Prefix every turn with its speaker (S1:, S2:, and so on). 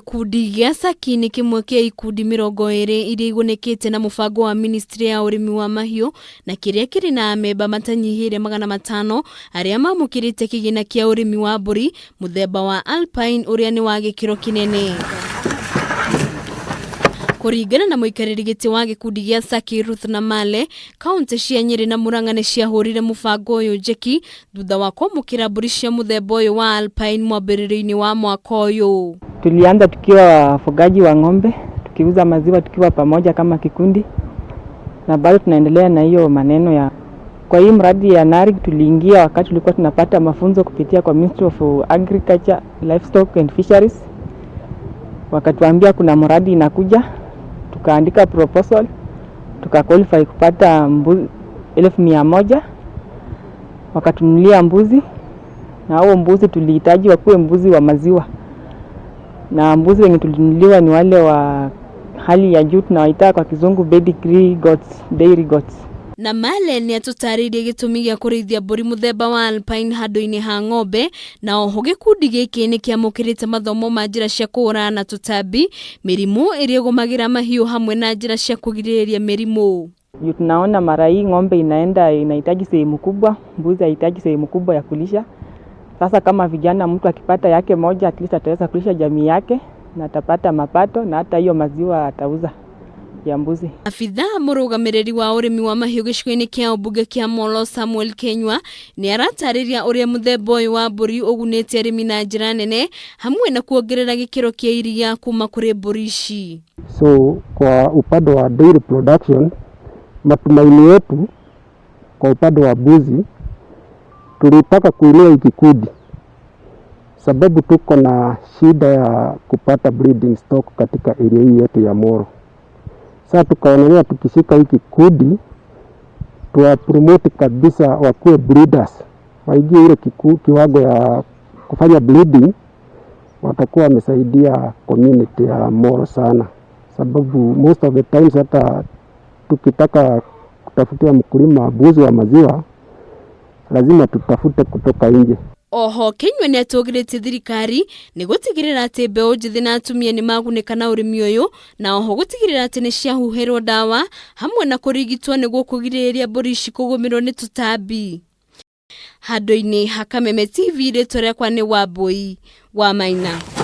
S1: Gĩkundi gĩa SACCI nĩ kĩmwe kĩa ikundi 20 iria igunĩkĩte na mũbango wa ministry ya ũrĩmi wa mahiũ na kĩrĩa kĩrĩ na amemba matanyihĩire 500 arĩa mamũkĩrĩte kĩgĩna kĩa ũrĩmi wa mbũri mũthemba wa Alpine ũrĩa nĩ wa gĩkĩro kĩnene. Kũringana na mũikarĩri gĩtĩ wa gĩkundi gĩa SACCI Ruth Namale, kaunti cia Nyĩrĩ na Murang'a nĩ ciahũrire mũbango ũyũ njeki thutha wa kwamũkĩra mbũri cia mũthemba ũyũ wa Alpine mwambĩrĩrio-inĩ wa mwaka ũyũ.
S2: Tulianza tukiwa wafugaji wa ng'ombe, tukiuza maziwa tukiwa pamoja kama kikundi, na bado tunaendelea na hiyo maneno ya kwa hii mradi ya NARIGP. Tuliingia wakati tulikuwa tunapata mafunzo kupitia kwa Ministry of Agriculture, Livestock and Fisheries. Wakatuambia kuna mradi inakuja, tukaandika proposal, tukaqualify kupata mbuzi 100,000, wakatununulia mbuzi, na hao mbuzi tulihitaji wakuwe mbuzi wa maziwa, na mbuzi wenye tulinunuliwa ni wale wa hali ya juu, tunawaita kwa Kizungu pedigree goats, dairy goats.
S1: Namale nĩ atũtarĩirie gĩtũmi gĩa kũrĩithia mbũri mũthemba wa Alpine handũ-inĩ ha ng'ombe, na oho gĩkundi gĩkĩ nĩ kĩamũkĩrĩte mathomo ma njĩra cia kũhũrana na tũtambi, mĩrimũ ĩrĩa ĩgũmagĩra mahiũ hamwe na njĩra cia kũgirĩrĩria mĩrimũ.
S2: Juu tunaona mara hii ng'ombe inaenda inahitaji sehemu kubwa, mbuzi haihitaji sehemu kubwa ya kulisha. Sasa kama vijana, mtu akipata yake moja, at least ataweza kulisha jamii yake na atapata mapato na hata hiyo maziwa atauza ya mbuzi.
S1: Abitha mũrũgamĩrĩri wa ũrĩmi wa mahiũ gĩcigo-inĩ kĩa ũmbunge kĩa Molo Samuel Kenywa nĩ aratarĩria ũrĩa mũthemba ũyũ wa mbũri ũgunĩte arĩmi na njĩra nene hamwe na kuongerera gĩkĩro kĩa iria kuma kũrĩ mbũri ici.
S3: So kwa upande wa dairy production, matumaini yetu kwa upande wa mbuzi, tulitaka kuinua hii kikundi sababu tuko na shida ya kupata breeding stock katika area hii yetu ya Molo. Sasa tukaonelea tukishika hii kikundi tuwa promote kabisa wakuwe breeders, waingie ile kiwango ya kufanya breeding, watakuwa wamesaidia community ya Molo sana, sababu most of the times hata tukitaka kutafutia mkulima mbuzi wa maziwa lazima tutafute kutoka nje.
S1: Oho Kenywa nĩ atũgĩrĩtie thirikari nĩ gũtigĩrĩra atĩ mbeũ njĩthĩ na atumia nĩ magunĩka na ũrĩmi ũyũ, na oho gũtigĩrĩra atĩ nĩ ciahuhĩrwo ndawa hamwe na kũrigitwo nĩguo kũgirĩrĩria mbũri ici kũgũmĩrwo nĩ tũtambi. Handũ-inĩ ha Kameme TV, rĩtwa rĩakwa nĩ Wambui wa Maina.